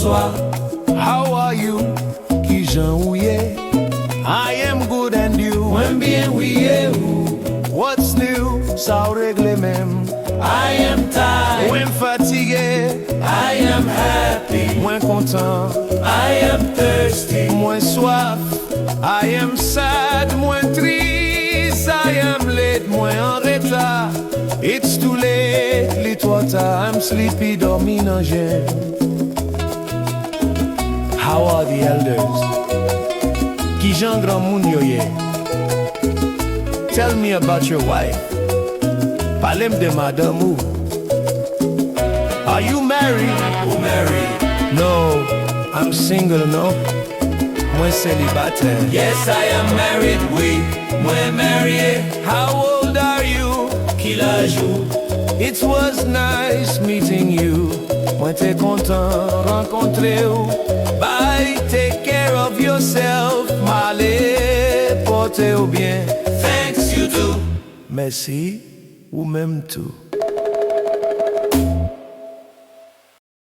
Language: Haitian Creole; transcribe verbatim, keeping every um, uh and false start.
How are you? Kijan ou ye? I am good and you? Mwen byen wi e ou? What's new? Sa w regle menm? I am tired. Mwen fatige. I am happy. Mwen kontan. I am thirsty. Mwen swaf. I am sad. Mwen tris. I am late. Mwen an reta. It's too late. Li twò ta. I'm sleepy. Dòmi nan jen. How are the elders? Kijan granmoun yo ye? Tell me about your wife. Pale m de madanm ou. Are you married? Ou married? No, I'm single, no. Mwen selibatè. Yes, I am married, wi, mwen marye. How old are you? Ki laj ou? It was nice meeting you. Mwen te kontan rankontre w. Bye, take care of yourself. M ale, pote w byen. Thanks, you too. Mèsi, ou menm tou.